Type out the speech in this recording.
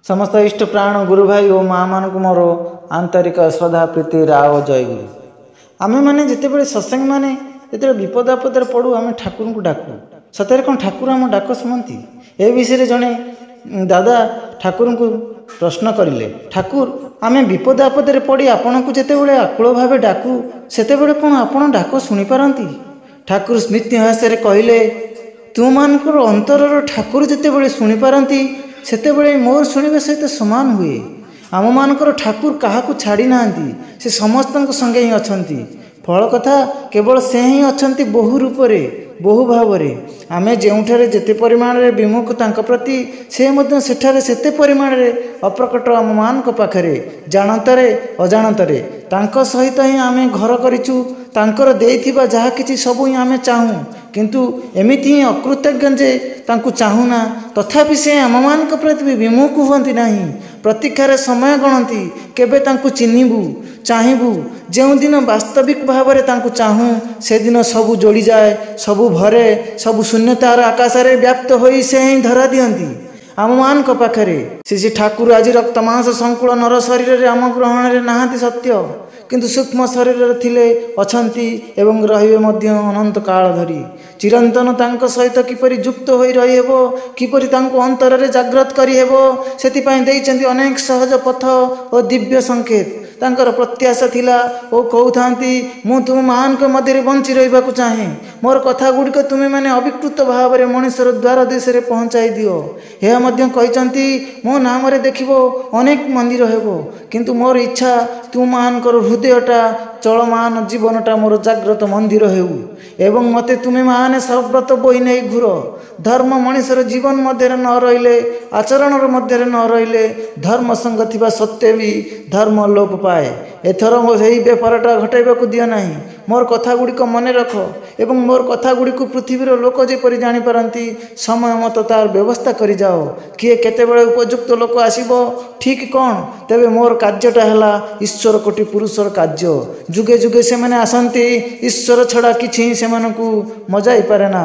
ସମସ୍ତ ଇଷ୍ଟ ପ୍ରାଣ ଗୁରୁ ଭାଇ ଓ ମା ମାନଙ୍କୁ ମୋର ଆନ୍ତରିକ ଶ୍ରଦ୍ଧା, ପ୍ରୀତି, ରାଓ, ଜୟଗୁରୁ। ଆମେମାନେ ଯେତେବେଳେ ସତ୍ସଙ୍ଗମାନେ ଯେତେବେଳେ ବିପଦ ଆପଦରେ ପଡ଼ୁ, ଆମେ ଠାକୁରଙ୍କୁ ଡାକୁ। ସତରେ କ'ଣ ଠାକୁର ଆମ ଡାକ ଶୁଣନ୍ତି? ଏ ବିଷୟରେ ଜଣେ ଦାଦା ଠାକୁରଙ୍କୁ ପ୍ରଶ୍ନ କରିଲେ, ଠାକୁର, ଆମେ ବିପଦ ଆପଦରେ ପଡ଼ି ଆପଣଙ୍କୁ ଯେତେବେଳେ ଆକୁଳ ଭାବେ ଡାକୁ, ସେତେବେଳେ କ'ଣ ଆପଣ ଡାକ ଶୁଣିପାରନ୍ତି? ଠାକୁର ସ୍ମିତ ହାସ୍ୟରେ କହିଲେ, ତୁମମାନଙ୍କର ଅନ୍ତରର ଠାକୁର ଯେତେବେଳେ ଶୁଣିପାରନ୍ତି, ସେତେବେଳେ ମୋର ଶୁଣିବା ସହିତ ସମାନ ହୁଏ। ଆମମାନଙ୍କର ଠାକୁର କାହାକୁ ଛାଡ଼ି ନାହାନ୍ତି, ସେ ସମସ୍ତଙ୍କ ସଙ୍ଗେ ହିଁ ଅଛନ୍ତି। ଫଳ କଥା, କେବଳ ସେ ହିଁ ଅଛନ୍ତି ବହୁ ରୂପରେ, ବହୁ ଭାବରେ। ଆମେ ଯେଉଁଠାରେ ଯେତେ ପରିମାଣରେ ବିମୁଖ ତାଙ୍କ ପ୍ରତି, ସେ ମଧ୍ୟ ସେଠାରେ ସେତେ ପରିମାଣରେ ଅପ୍ରକଟ ଆମମାନଙ୍କ ପାଖରେ, ଜାଣତରେ ଅଜାଣତରେ। ତାଙ୍କ ସହିତ ହିଁ ଆମେ ଘର କରିଛୁ। ତାଙ୍କର ଦେଇଥିବା ଯାହା କିଛି ସବୁ ହିଁ ଆମେ ଚାହୁଁ, କିନ୍ତୁ ଏମିତି ହିଁ ଅକୃତଜ୍ଞ ଯେ ତାଙ୍କୁ ଚାହୁଁନା। ତଥାପି ସେ ଆମମାନଙ୍କ ପ୍ରତି ବି ବିମୁଖ ହୁଅନ୍ତି ନାହିଁ। ପ୍ରତୀକ୍ଷାରେ ସମୟ ଗଣନ୍ତି, କେବେ ତାଙ୍କୁ ଚିହ୍ନିବୁ, ଚାହିଁବୁ। ଯେଉଁଦିନ ବାସ୍ତବିକ ଭାବରେ ତାଙ୍କୁ ଚାହୁଁ, ସେଦିନ ସବୁ ଯୋଡ଼ିଯାଏ, ସବୁ ଭରେ, ସବୁ ଶୂନ୍ୟତାର ଆକାଶରେ ବ୍ୟାପ୍ତ ହୋଇ ସେ ହିଁ ଧରା ଦିଅନ୍ତି ଆମମାନଙ୍କ ପାଖରେ। ଶ୍ରୀ ଶ୍ରୀ ଠାକୁର ଆଜି ରକ୍ତ ମାଂସ ସଂକୁଳ ନର ଶରୀରରେ ଆମ ଗ୍ରହଣରେ ନାହାନ୍ତି ସତ୍ୟ, କିନ୍ତୁ ସୂକ୍ଷ୍ମ ଶରୀରରେ ଥିଲେ, ଅଛନ୍ତି ଏବଂ ରହିବେ ମଧ୍ୟ ଅନନ୍ତ କାଳ ଧରି। ଚିରନ୍ତନ ତାଙ୍କ ସହିତ କିପରି ଯୁକ୍ତ ହୋଇ ରହିହେବ, କିପରି ତାଙ୍କୁ ଅନ୍ତରରେ ଜାଗ୍ରତ କରିହେବ, ସେଥିପାଇଁ ଦେଇଛନ୍ତି ଅନେକ ସହଜ ପଥ ଓ ଦିବ୍ୟ ସଂକେତ। ତାଙ୍କର ପ୍ରତ୍ୟାଶା ଥିଲା ଓ କହୁଥାନ୍ତି, ମୁଁ ତୁମମାନଙ୍କ ମଧ୍ୟରେ ବଞ୍ଚି ରହିବାକୁ ଚାହେଁ। ମୋର କଥା ଗୁଡ଼ିକ ତୁମେମାନେ ଅବିକୃତ ଭାବରେ ମଣିଷର ଦ୍ୱାର ଦେଶରେ ପହଞ୍ଚାଇ ଦିଅ। ଏହା ମଧ୍ୟ କହିଛନ୍ତି, ମୋ ନାମରେ ଦେଖିବ ଅନେକ ମନ୍ଦିର ହେବ, କିନ୍ତୁ ମୋର ଇଚ୍ଛା ତୁମମାନଙ୍କର ହୃଦୟଟା, ଚଳମାନ ଜୀବନଟା ମୋର ଜାଗ୍ରତ ମନ୍ଦିର ହେଉ ଏବଂ ମୋତେ ତୁମେମାନେ ସର୍ବତ ବହି ନେଇ ଘୁର। ଧର୍ମ ମଣିଷର ଜୀବନ ମଧ୍ୟରେ ନ ରହିଲେ, ଆଚରଣର ମଧ୍ୟରେ ନ ରହିଲେ, ଧର୍ମ ସଙ୍ଗ ଥିବା ସତ୍ତ୍ୱେ ବି ଧର୍ମ ଲୋପ ପାଏ। ଏଥର ମୋ ସେହି ବେପାରଟା ଘଟାଇବାକୁ ଦିଅ ନାହିଁ। ମୋର କଥା ଗୁଡ଼ିକ ମନେ ରଖ ଏବଂ ମୋର କଥା ଗୁଡ଼ିକୁ ପୃଥିବୀର ଲୋକ ଯେପରି ଜାଣିପାରନ୍ତି, ସମୟ ମତ ତାର ବ୍ୟବସ୍ଥା କରିଯାଅ। କିଏ କେତେବେଳେ ଉପଯୁକ୍ତ ଲୋକ ଆସିବ ଠିକ୍ କ'ଣ? ତେବେ ମୋର କାର୍ଯ୍ୟଟା ହେଲା ଈଶ୍ୱର କୋଟି ପୁରୁଷର କାର୍ଯ୍ୟ। ଯୁଗେ ଯୁଗେ ସେମାନେ ଆସନ୍ତି, ଈଶ୍ୱର ଛଡ଼ା କିଛି ହିଁ ସେମାନଙ୍କୁ ମଜାଇପାରେ ନା।